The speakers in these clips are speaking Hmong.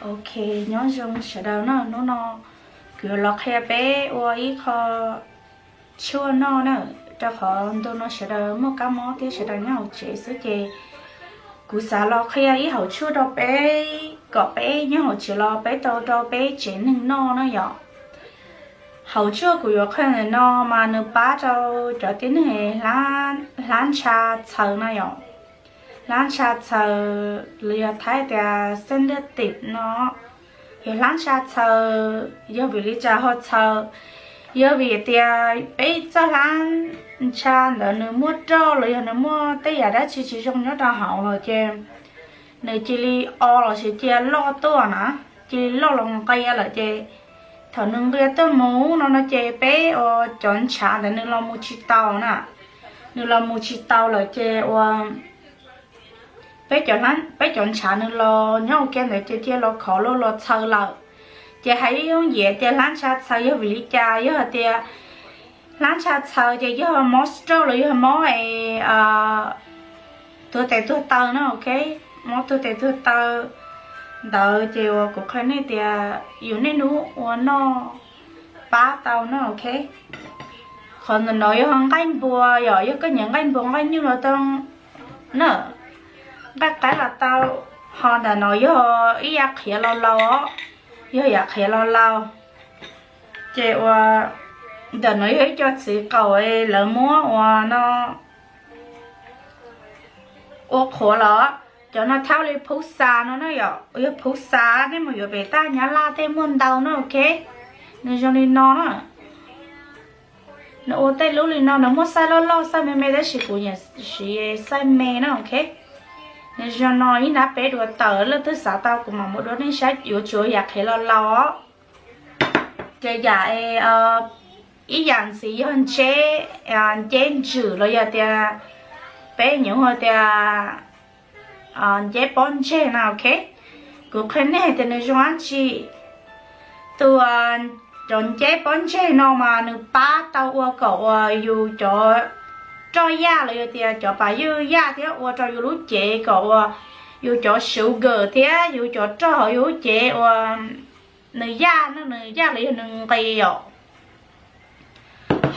Ok, nyob zoo sawv daws na, hnub no kuv yuav los qhia peb ua ib qho tshuaj noj na, rau qhov ntu no sawv daws muaj kab mob thiab sawv daws nyob hauv tsev xwb ces kuv xav los qhia ib hauv tshuaj rau peb kom peb nyob hauv tsev los peb tau rau peb tsev neeg noj na yom. Hauv tshuaj kuv yuav qhia ntawm no mas nws pab rau cov tib neeg hlab ntsha txhaws na yom. Hlab ntsha txhaws los yog Thaib tias เส้นเลือดตีบ no. Yog hlab ntsha txhaws, yog vim li cas ho txhaws? Yog vim tias peb txoj hlab ntsha ntawd nws muaj roj los yog nws muaj tej yam dab tsi tsis zoo nyob rau hauv lawm ces nws cia li o los sis cia loj tuaj na, cia li loj los nqia lawm ces thaum nws nqia tuaj mus no no ces peb ua cov ntshav ntawd nws los mus tsis tau na. Nws los mus tsis tau lawm ces ua peb cov, peb cov ntshav nws los nyob ua ke ntawd ces cia los khov los los txhaws lawm. Ces hais yooj yim tias hlab ntsha txhaws yog vim li cas? Yog hais tias hlab ntsha txhaws ces yog mob stroke los yog mob tuag tes tuag taw na, ok. Mob tuag tes tuag taw ntawd ces uas kuv qhia nej tias yus niaj hnub ua noj pab tau na, ok. Qhov ntawm no yog nqaij npua, yog, yog koj nyiam nqaij npua nqaij nyuj los tau na, nqaij qaib los tau. Ho ntawm no yog ib yam qhiav laus laus os, yog yam qhiav laus laus. Ces uas ntawm no yog ib co txiv qaum lawv muab ua no, ua qhuav los. Cov no thaum li phuv xa no na yom, yog phuv xa nej mus yuav pem taj Nyab Laj tej muaj ntau na, ok. Nws zoo li no na. Nws ua tej lub li no, nws muaj xaij loj loj xaij me me tab sis kuv nyiam siv xaij me na, ok. Nws zoo no ib hnab peb dua tawm, leej twg xav tau kuv mam muab dua nej saib, yuav tsum yam qhiav laus laus os. Ces yam ib yam ntxiv yog nceb, nceb ntswm los yog tias peb nyiam hu tias nceb pob ntseg na, ok. Kuv qhia nej hais tias nws zoo dab tsi. Tus, cov nceb pob ntseg no mas nws pab tau ua kom uas yus cov roj yaj los yog tias cov pas ywj yaj thiab ua rau yus lub cev kom uas yus cov sugar thiab yus cov roj hauv yus lub cev uas nws yaj, nws yaj los yog nws nqis os.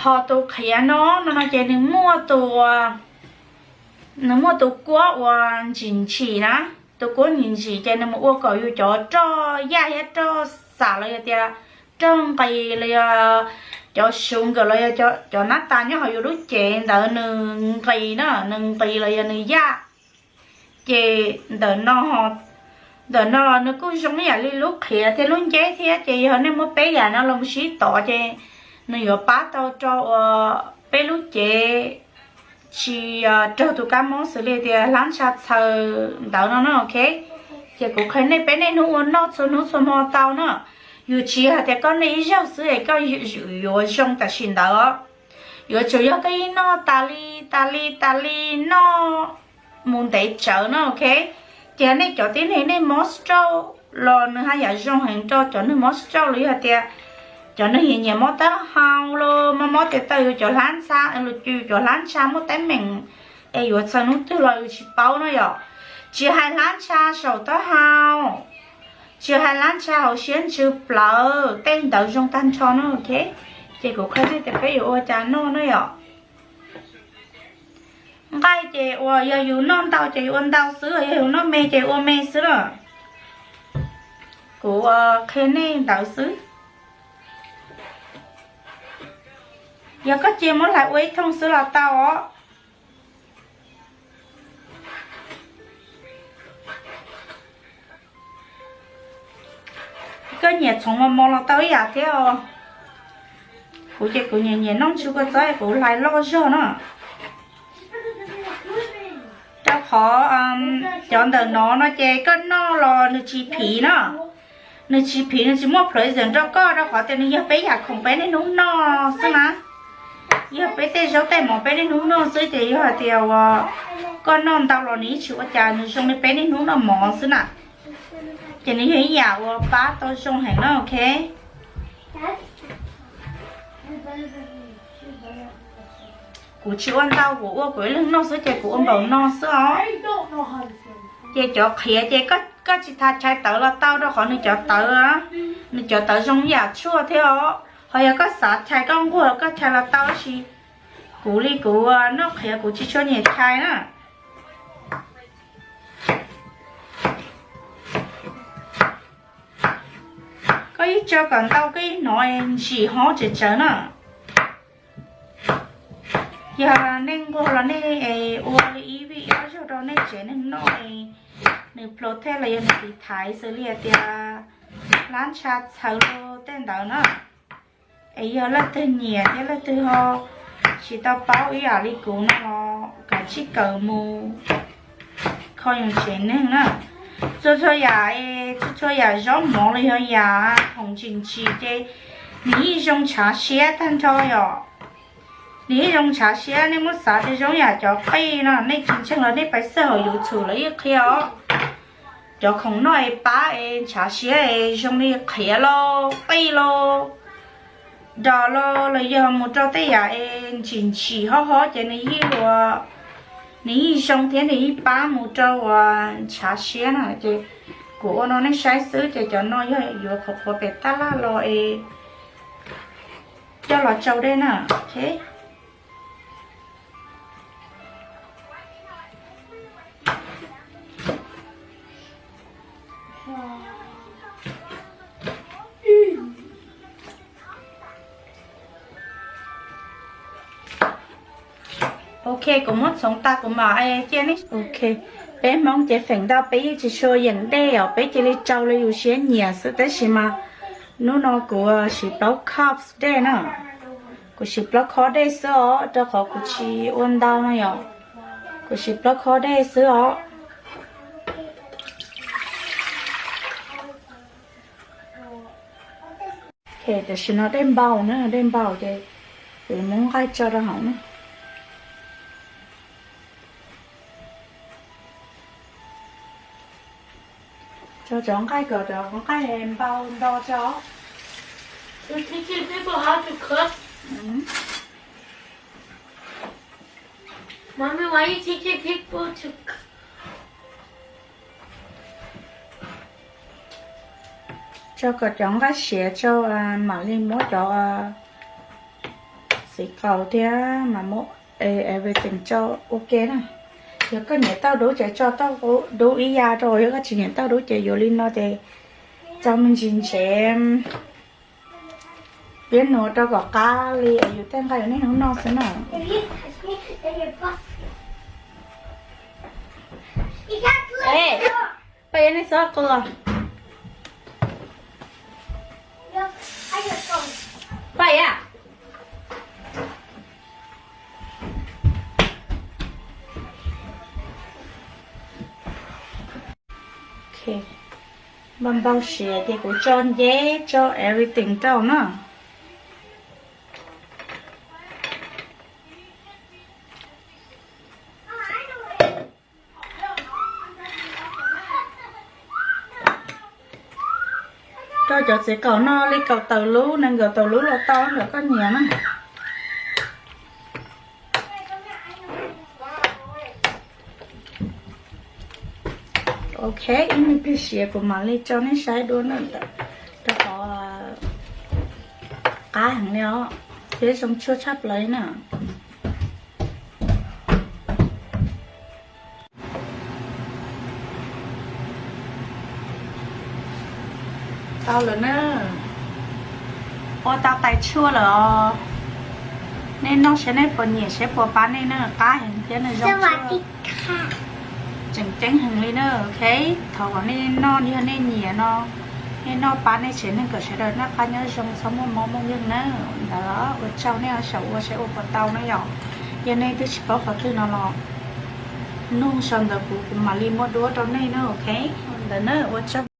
Ho tus qhiav no, no no ces nws muaj tus, nws muaj tus kuab uas ntsim ntsim na. Tus kuab ntsim ntsim ces nws mus ua kom yus cov roj yaj thiab roj xam los yog tias roj nqis los yog cov sugar los yog cov nab tas nyob hauv yus lub cev ntawd nws nqis na, nws nqis los yog nws yaj. Ces ntawm no, ntawm no nws kuj zoo ib yam li lub qhiav thiab lub nceb thiab, ces yog nej muab peb yam no los sib tov ces nws yuav pab tau rau uas peb lub cev tsis raug tus kab mob xws li tias hlab ntsha txhaws ntawd no na, ok. Ces kuv qhia nej peb niaj hnub ua noj txhua hnub txhua hmo tau na. Yus tsis yog hais tias koj noj ib zaug xwb es koj yuav zoo tam sim ntawd. Yuav tsum yog koj yeej noj tas li tas li tas li, noj mus ntev tsawv na, ok. Ces nej cov tib neeg nej mob stroke los nws haj yam zoo heev rau cov neeg mob stroke los yog tias cov neeg nyiam mob taub hau los mob mob tes taw, yus cov hlab ntsha, yus cov hlab ntsha muaj teeb meem es yuav txog hnub twg los yus tsis paub na yom. Tsis hais hlab ntsha saum taub hau, tsis hais hlab ntsha hauv siab ntsws plawv, tej ntawd zoo tag nrho na, ok. Ces kuv qhia nej tias peb yuav ua cas noj na yom. Nqaij ces uas yog yus noj ntau ces yus ua ntau xwb, yog yus noj me ces ua me xwb na. Kuv qhia nej ntawd xwb. Yog koj cia muab hlais ua ib thooj xwb los tau os. Koj nyiam txhoov mos mos los tau ib yam thiab os. Kuv ces kuv nyiam nyiam noj ntsw kua txob, kuv hlais loj zog na. Rau qhov cov ntawm no no ces koj noj los nws tsis phiv na. Nws tsis phiv, nws tsis muaj poison rau koj, rau qhov tias nws yog peb yam khoom peb niaj hnub noj xwb na. Yog peb tej zaub tej mov peb niaj hnub noj xwb, ces yog hais tias uas koj noj ntau los nws yeej tsis ua cas, nws zoo li peb niaj hnub noj mov xwb na. Ces nws yog ib yam uas pab tau zoo heev na, ok. Kuv tsis ua ntau, kuv ua kuv ib leeg noj xwb ces kuv ua npaum no xwb os. Ces cov qhiav ces koj Koj tsis tas chais tawv los tau rau qhov nws cov tawv, nws cov tawv zoo yam tshuaj thiab os. Ho yog koj xav chais koj nquag los koj chais los tau, tab sis kuv li kuv noj qhiav kuv tsis tshua nyiam chais na. Koj ib tso kom ntau koj ib hnov ntsim hob tsawv tsawv na. Yog nej nquag los nej ua li ib vij ob zaug rau nej tsev neeg noj, nws plhu thiab los yog nws tiv thaiv xws li hais tias hlab ntsha txhawv los tej ntawd na. Es yog leej twg nyiam thiab leej twg ho tsis tau paub ib yam li kuv no los kav tsij kawm mus kho yus tsev neeg na. Txhua txhua yam, txhua txhua yam zaub mov los yog yam khoom ntsim ntsim ces nws yeej zoo ntshav siab tag nrho yom. Nws yeej zoo ntshav siab, nej muab xav tias zoo yam cov qij no, nej tsis ntseeg los nej pais xwb hauv YouTube lawv yeej qhia os. Cov khoom noj es pab es ntshav siab es zoo li qhiav lauj, qij lauj, dos lauj, los yog mus rau tej yam es ntsim ntsim hob hob ces nws yeej ua, nws yeej zoo thiab nws yeej pab mus rau uas ntshav siab na. Ces kuv ua no nej saib xwb, ces cov no yog yuav qhuav qhuav pem tab laj los es coj los tsau dej na. Ok, kuv muab txhoov tas kuv mam cia nej. Ok, peb Hmoob ces feem ntau peb yeej tsis tshua yeem dej os, peb cia li tsau li yus siab nyiam xwb, tab sis mas hnub no kuv siv plaub cups dej na. Kuv siv plaub khob dej xwb os, rau qhov kuv tsis ua ntau no yom. Kuv siv plaub khob dej xwb os. Tam sim no dej npau na, dej npau ces kuv muab nqaij tso rau hauv na. Tso cov nqaij kom cov nqaij npau nto tso. You're teaching people how to cook? Mommy, why you teaching people to cook? Tso kom cov nqaij siav tso, mam li muab cov txiv qaus thiab mam muab everything tso ua ke na. Yog koj nyiam tauj dub ces tso tauj dub ib yam rau, yog koj tsis nyiam tauj dub ces yuav li no ces tso me ntsis ntsev piab nuav rau kom qab li yus tej nqaij uas nej hnub noj xwb na. Paj, nej xob qw. Paj, npau npau siav ces kuv tso nceb tso everything rau na. Rau cov txiv qaum no li kaum tawm lub, nees nkaum tawm lub los tau ntawm koj nyiam na. Ok, ib me pliag siav kuv mam li tso nej saib dua na, rau qhov qab heev li os, thiab zoo tshuaj tshaj plaws na. Tau lawm na, ua tau tais tshuaj lawm os. Nej noj saib nej puas nyiam, saib puas pab nej na, qab heev thiab nws zoo tshuaj tseem ceeb heev li na. Ok, thov kom nej noj, yog nej nyiam no, nej noj pab nej tsev neeg kom sawv daws noj qab nyob zoo, txhob muaj mob muaj nkeeg na. Ntawd ua tsaug, nej ho xyaum ua saib ua puas tau na yom. Yog nej twb tsis paub qhov twg no los nug sau ntawv kuv, kuv mam li muab duab rau nej na. Ok, ntawd na, ua tsaug.